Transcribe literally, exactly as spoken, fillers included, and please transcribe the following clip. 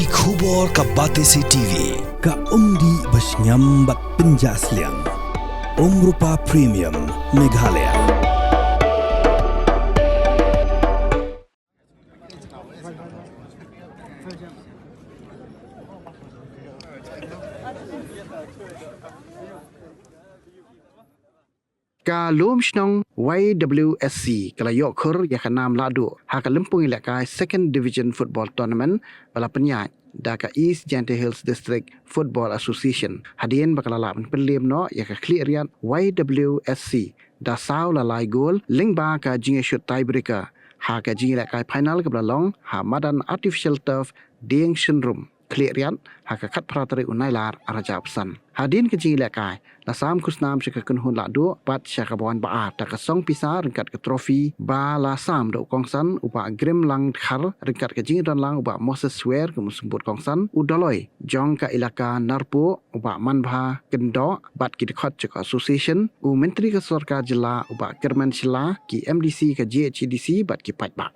Ki khubor ka Batesi T V, ka umdih ba shngiam bad pynjah sliang. Umrupa Premium, Meghalaya. Ka lum shnong Y W S C ka la ïoh khur ïa ka nam lahduh ha ka lympung ïalehkai Second Division Football Tournament ba la pynïaid da ka East Jaintia Hills District Football Association, hadien ba ka la lah ban pynliem noh ïa ka Khliehriat Y W S C da saw la lai gol lyngba ka jingïashut tiebreaker ha ka jingïalehkai final kaba la long ha madan artificial turf Dieng Synrum, Khliehriat, ha ka khatphra tarik u Nailar arhajar arphew san. Hadien ka jingïalehkai la sam khusnam sha ka kynhun lahduh bad sha kaba wan ba ar da ka song pisa ryngkat ka trophy ba la sam da u kongsan u Bah Grimlang Dkhar ryngkat ka jingdonlang u Bah Moses Swer kum u symbud kongsan, u Doloi jong ka Elaka Narpuh u Bah Manbha Kyndoh bad ki dkhot jong ka association, u Myntri ka Sorkar Jylla u Bah Kyrmen Shylla, ki M D C ka G H A D C bad ki paidbah.